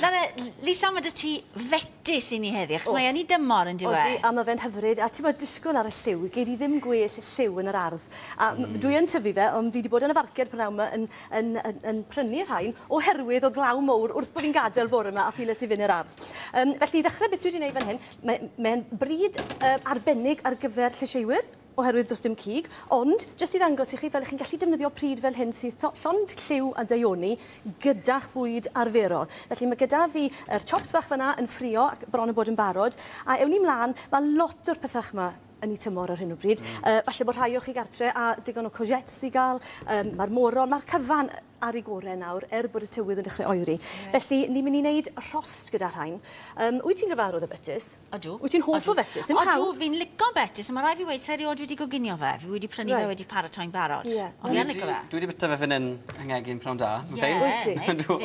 Lana, Lisa, mae 'da ti fetys i ni heddi, achos mae yn ei dymor yn dyw e? Odi, a mae fe'n hyfryd. A ti'n bod disgwyl ar y lliw, gei di ddim gwell lliw yn yr ardd. A dwi yn tyfu fe, ond fi wedi bod yn y farced prynhawn yma yn prynu rhain, oherwydd o glaw mowr wrth bod fi'n gadael bore yma a ffiles i fynd i'r ardd. Felly, i ddechrau beth dwi wedi gwneud fan hyn, mae'n bryd arbennig ar gyfer llysieuwyr, oherwydd does dim cig, ond jyst i ddangos i chi fel ych chi'n gallu defnyddio pryd fel hyn sydd llond lliw a daioni gyda'ch bwyd arferol. Felly mae gyda fi yr chops bach fyna yn ffrio ac bron yn bod yn barod, a ewn ni mlaen, mae lot o'r pethau yma yn ei tymor ar hyn o bryd. Falle bod rhai o chi gartre a digon o courgettes i gael, mae'r moron, mae'r cyfan ar ei gorau nawr, er bod y tywydd yn dechrau oeri. Felly, ni'n mynd i wneud rhost gyda rhain. Wyt ti'n gyfarwydd â betys? Ydw. Wyt ti'n hoff o fetys? Ydw, fi'n lico betys, a mae rhaid fi weud, sa i erioed wedi goginio fe. Fi wedi prynu fe wedi paratoi'n barod. Ond fi yn lico fe. Dwi wedi byta fe fan hyn yng nghegin prynhawn da. Ie, neis di.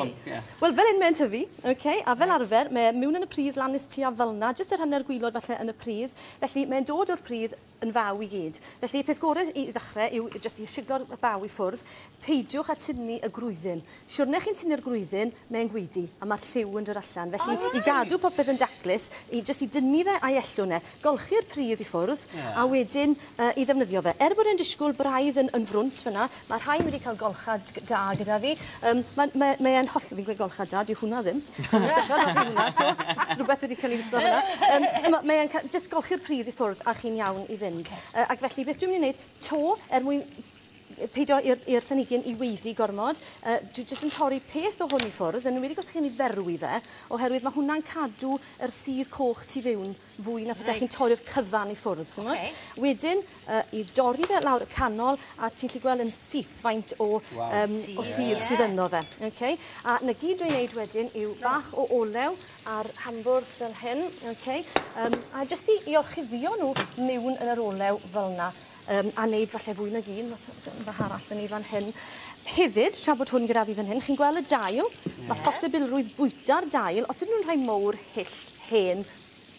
Wel, fel hyn mae'n tyfu, okay? A fel arfer, mae mewn yn y pridd lan nes tua fel yna, jyst yr hanner gwylod falle yn y pridd. Felly, mae'n dod o'r pridd yn faw i gyd. Felly, peth gorau i ddechrau yw jyst i siglo'r baw i ffwrdd, peidiwch â tynnu y gwrwyddyn. Siwrne chi'n tynnu'r gwrwyddyn, mae'n gweidi, a mae'r lliw yn dod allan. Felly, i gadw popeth yn daclus, jyst i dynnu fe a'i ellwn e, golchi'r pridd i ffwrdd, a wedyn i ddefnyddio fe. Er bod e'n disgwyl braidd yn frwnt fyna, mae rhai wedi cael golchad da gyda fi. Mae'n holl, fi'n gweud golchad da, dyw hwnna ddim. Rhywbeth wedi cael ei wisgo fyna. Mae'n jyst golchi'r pridd i ffwrdd a chi'n iawn i fynd. Ac felly, beth dwi'n mynd i wneud, to, er mwyn peidio i'r planhigyn i weidi gormod, dwi jyst yn torri peth o hwn i ffwrdd, yn enwedig os chi'n ei ferwi fe, oherwydd mae hwnna'n cadw yr sudd coch tu fewn fwy na petai chi'n torri'r cyfan i ffwrdd. Wedyn, i dorri fe lawr y canol, a ti'n gallu gweld yn syth faint o sudd sydd ynddo fe. Okay? A na gyd dwi'n wneud wedyn yw bach o olew ar hambwrdd fel hyn, okay? A jyst i orchuddio nhw mewn yn yr olew fel yna. A wneud falle fwy nag un, bach arall dyn ni fan hyn. Hefyd, tra bod hwn gyda fi fan hyn, chi'n gweld y dail, mae posibilrwydd bwyta'r dail, os ydyn nhw'n rhai mowr, hyll, hen,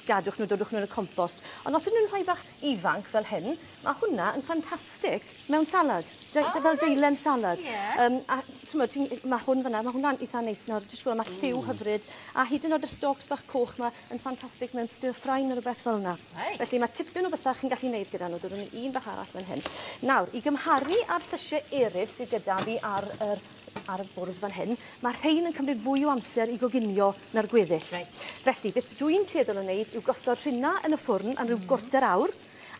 gadwch nhw, dodwch nhw yn y compost. Ond os ydyn nhw'n rhai bach ifanc fel hyn, mae hwnna yn ffantastig mewn salad, fel deilen salad. A mae hwn fyna, mae hwnna'n eitha neis nawr, jyst gweld, mae lliw hyfryd, a hyd yn oed y stalks bach coch yma yn ffantastig mewn stir fry neu rhywbeth fel yna. Felly mae tipyn o bethau chi'n gallu gwneud gyda nhw, dodwn ni un bach arall fan hyn. Nawr, i gymharu â'r llysiau eraill sydd gyda fi ar y bwrdd fan hyn, mae rhain yn cymryd fwy o amser i goginio na'r gweddill. Felly, beth dwi'n tueddol o wneud yw gosod rhina yn y ffwrn am ryw gwrter awr,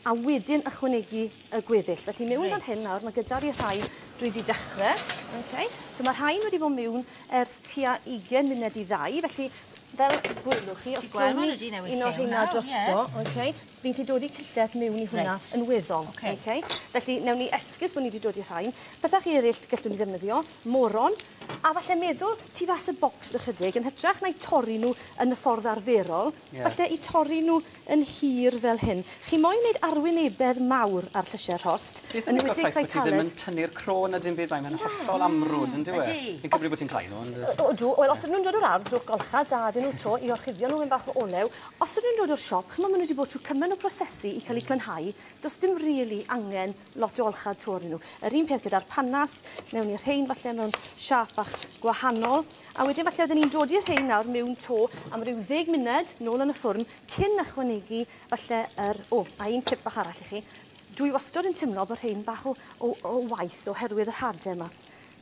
a wedyn ychwanegu y gweddill. Felly, mewn fan hyn nawr, mae gyda fi rhai dwi wedi dechrau. Okay. So mae rhain wedi bod mewn ers tua 20 munud i 2, felly fel gwelwch chi, os drown ni un o'r rheina drosto, okay, fi'n gallu dod i cyllell mewn i hwnna yn weddol. Okay. Felly, newn ni esgus bod ni wedi dod i rhain. Pethau eraill gallwn ni ddefnyddio, moron, a falle meddwl tu fas y bocs ychydig, yn hytrach na'i torri nhw yn y ffordd arferol, falle i torri nhw yn hir fel hyn. Chi moyn wneud arwynebedd mawr ar llysiau'r rhost. Beth yn licio'r ffaith bod ti ddim yn tynnu'r cro na dim byd, mae'n hollol amrwd, yn dyw e? Fi'n cymryd bod ti'n clau nhw. Odw, wel, os ydyn nhw'n dod o'r ardd, rhowch golchad da iddyn nhw to i orchuddio nhw mewn bach o olew. Os ydyn nhw'n dod o'r siop, chimod, maen nhw wedi bod trwy cymaint o prosesu i cael eu glanhau, does dim really angen lot o olchad to arnyn nhw. Yr un peth gyda'r panas, mewn i'r rhein falle mewn siâp bach gwahanol. A wedyn falle oedden ni'n dod i'r rhein nawr mewn to am ryw 10 munud nôl yn y ffwrn cyn ychwanegu falle yr... O, a un tip bach arall i chi. Dwi wastad yn teimlo bod rhein bach o waith oherwydd yr hadau yma.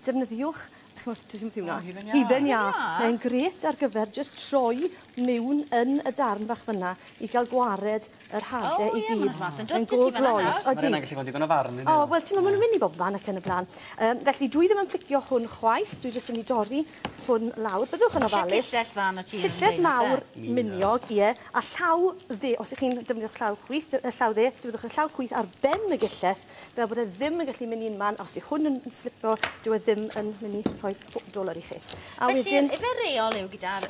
Defnyddiwch, dwi ddim hwnna, hufen iâ. Mae'n grêt ar gyfer jyst troi mewn yn y darn bach fyna i gael gwared yr hadau i gyd. Yn go gloi. Mae hynna'n gallu bod yn digon o farn, O, wel, ti'n meddwl, maen nhw'n mynd i bob man ac yn y blaen. Felly, dwi ddim yn plicio hwn chwaith, dwi jyst yn mynd i dorri hwn lawr. Byddwch yn ofalus. Cyllell dda na ti. Cyllell mawr, miniog, ie. A llaw dde, os ych chi'n defnyddio'ch llaw chwith, y llaw dde, defnyddiwch y llaw chwith ar ben y gyllell, fel bod e ddim yn gallu mynd un man. Os yw hwn yn slipo, dyw e ddim yn mynd i rhoi dolur i chi. A wedyn... Felly, efe reol yw gyda'r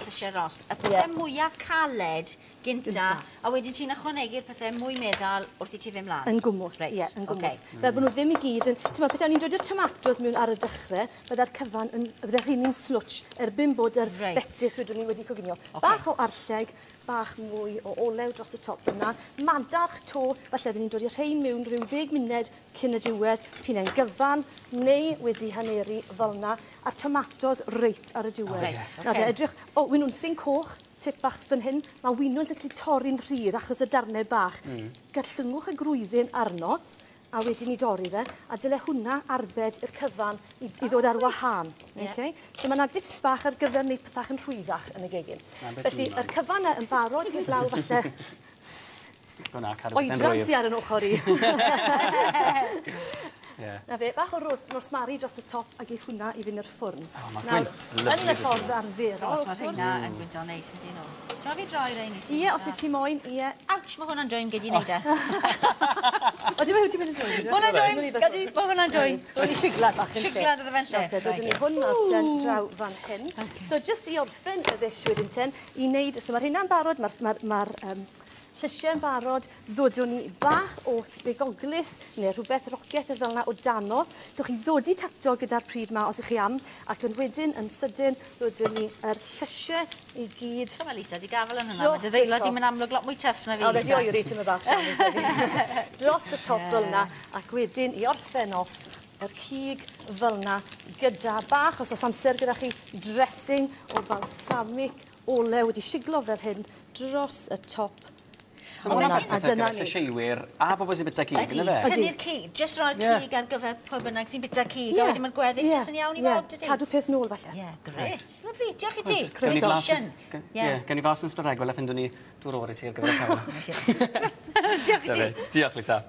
llysiau rost, y pethau mwyaf caled gynta, a wedyn ti'n ychwanegu'r pethau mwy meddal wrth i ti fynd mlaen. Yn gwmws, ie, yn gwmws. Fel bod nhw ddim i gyd yn... Ti'n meddwl, petai ni'n dod i'r tomatos mewn ar y dechrau, bydde'r cyfan yn... Bydde'r rheiny'n slwtsh erbyn bod yr betys wedwn ni wedi coginio. Bach o arlleg, Bach mwy o olew dros y top fyna. Madarch to, falle dyn ni'n dod i'r rhain mewn rhyw 10 munud cyn y diwedd, p'un ai'n gyfan neu wedi haneru fel yna, a'r tomatos reit ar y diwedd. Reit, Nawr te, edrych, o, winwnsyn coch, tip bach fan hyn, mae winwns yn gallu torri'n rhydd achos y darnau bach. Gollyngwch y gwrwyddyn arno, a wedyn i dorri fe, a dyle hwnna arbed i'r cyfan i ddod ar wahân. Okay? So mae yna dips bach ar gyfer wneud pethach yn rhwyddach yn y gegin. Na beth Felly, dwi'n yr cyfan 'na yn barod heblaw falle Go na, cadw pethau'n oedran rwydd. sy ar yn ochr i. Ie. Na fe, bach o rosmari dros y top a geith hwnna i fynd i'r ffwrn. O, ma' Nawr, gwynt yn lyfli y 'da ti. ffordd arferol. Os mae rheina yn gwynto'n neis ydyn nhw. Ti'n fi droi rein i ti? Ie, os wyt ti moyn, ie. Ouch, mae hwnna'n dwym gyd i wneud e. O, dim wedi mynd yn dwym? Ma' hwnna'n dwym, gadi, ma' hwnna'n dwym. Wedi siglad bach yn lle. Siglad iddo fe'n lle. Nawr te, dodwn ni hwn nawr te draw fan hyn. So, jyst i orffen y ddish wedyn ten, i wneud, so mae'r hynna'n barod, mae'r llysiau'n barod, ddodwn ni bach o sbigoglys neu rhywbeth rocket fel yna o dano. Dwch chi ddodi tato gyda'r pryd ma os ych chi am, ac yn wedyn, yn sydyn, ddodwn ni yr llysiau i gyd. Come Lisa, di gafel yn hwnna. Dros Mae dy y ddeilo top. di mynd amlwg lot mwy tough na fi. O, wedi Lisa. oeri ti'n bach, Sian, fi'n credu. Dros y top fel yna, ac wedyn i orffen off yr cig fel yna gyda bach, os oes amser gyda chi, dressing o balsamic olew wedi siglo fel hyn dros y top. So mae'n A pethau dyna gyda ni. llysieuwyr a bobl sy'n byta cig, Ydy, yna fe? tynnu'r cig, jyst roi'r cig ar gyfer pwy bynnag sy'n byta cig, a wedyn mae'r gweddill jyst yn iawn i bawb, dydy? Cadw peth nôl falle. Ie, grêt. Lyfli, diolch i ti. Gewn ni flas Session. Ie, gewn ni flas yn ystod egwyl a ffindwn ni dŵr oer i ti ar gyfer y cawl. Diolch i ti. Diolch, Lisa.